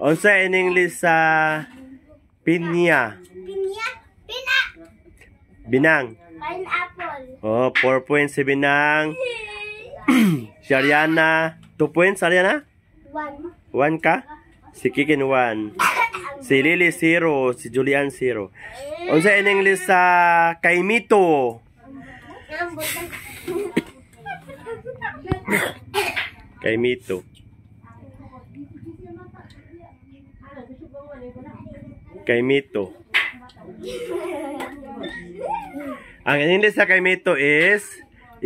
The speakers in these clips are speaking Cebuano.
Unsa in English sa pinya? Pinya. Pina. Binang. Pineapple. Oh, 4 points si Binang. Si Ariana, 2 points, Ariana? 1. 1 ka? Si Kikin 1. Si Lily 0, si Julian 0. Unsa in English sa kaimito? Kaimito. Kaimito. Ang in English sa kaimito is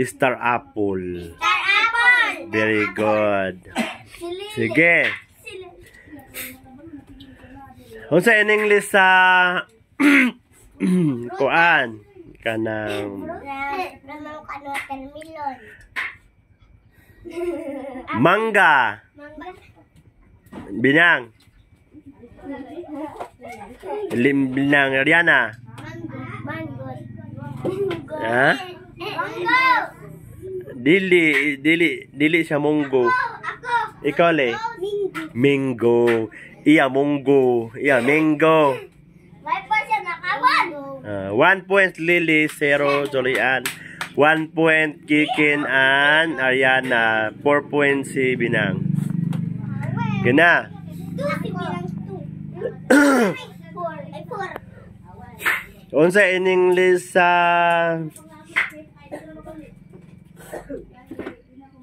star apple. Star apple. Very good. Sige. Unsa in English sa kuan kanang mangga? Binang. Binang Riana. Ha? Dili dili dili siya munggo. Ikaw le. Minggo. Iya munggo. Iya minggo. 1 point Lily, 0 Julian. 1 point Kikin and Ariana. 4 points si Binang. Gana. Unsa in English sa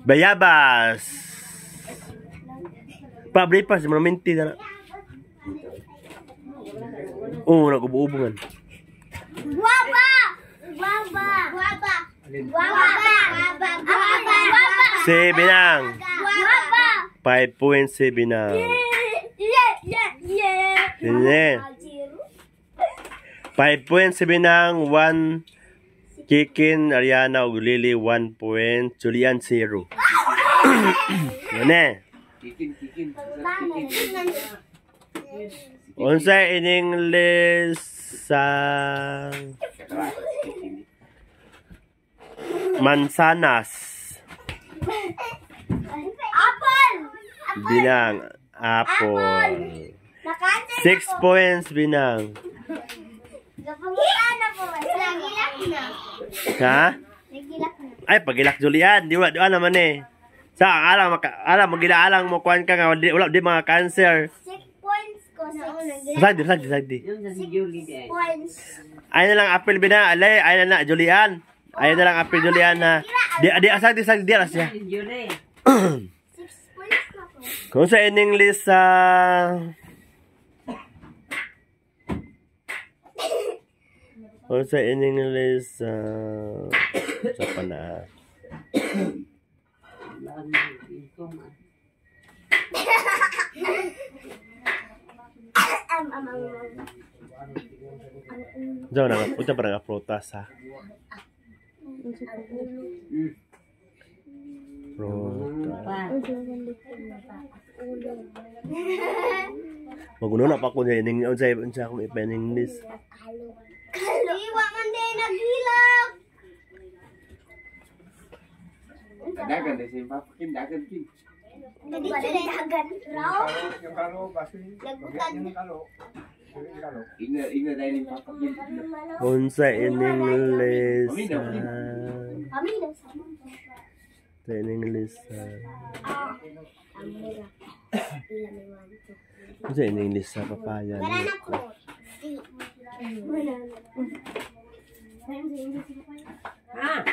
bayabas? Pa-breakfast, mga na. Oh, nag-ubo-ubo man. Guava! Guava! Guava! Guava! Guava! Guava! Si Binang. Guava! 5 points si Binang. Yeah! Yeah! Yeah! Sige. 5 points si Binang, 1 Kikin, Ariana, ug Lily, 1 point, Julian, 0. Yan. Kikin, kikin. Unsa in English sa mansanas? Apple! Binang, apple. 6 points, Binang. Ha? Ay, pagilak Julian, di wala naman eh. Sa alang maka alang magilaalang mo kuan ka nga wala di mga cancer. 6 points ko, 6. Sagdi, sagdi, sagdi. 6 points. Ay na lang apple bina, alay, ay na na Julian. Ay na lang apple Julian na. Di di sagdi sagdi di siya. 6 points na ko. Kung sa in English sa kung sa in English sa pana. Diyan na, punta pa nga prutas ha. Prutas. Maguno na pa ko niya ining unsa unsa akong ipa-English. Iwa man din naghilak. Dagan deh si Papa Kim, dagan Kim. Dagan. Raw. Yung kalo basi. Nagbutan. Yung kalo. Yung kalo. Inga inga dahil yung Papa Kim. Unsa in English? Kami na sama. Sa in English. Unsa in English sa papaya? Wala na ko. Wala na. Ah!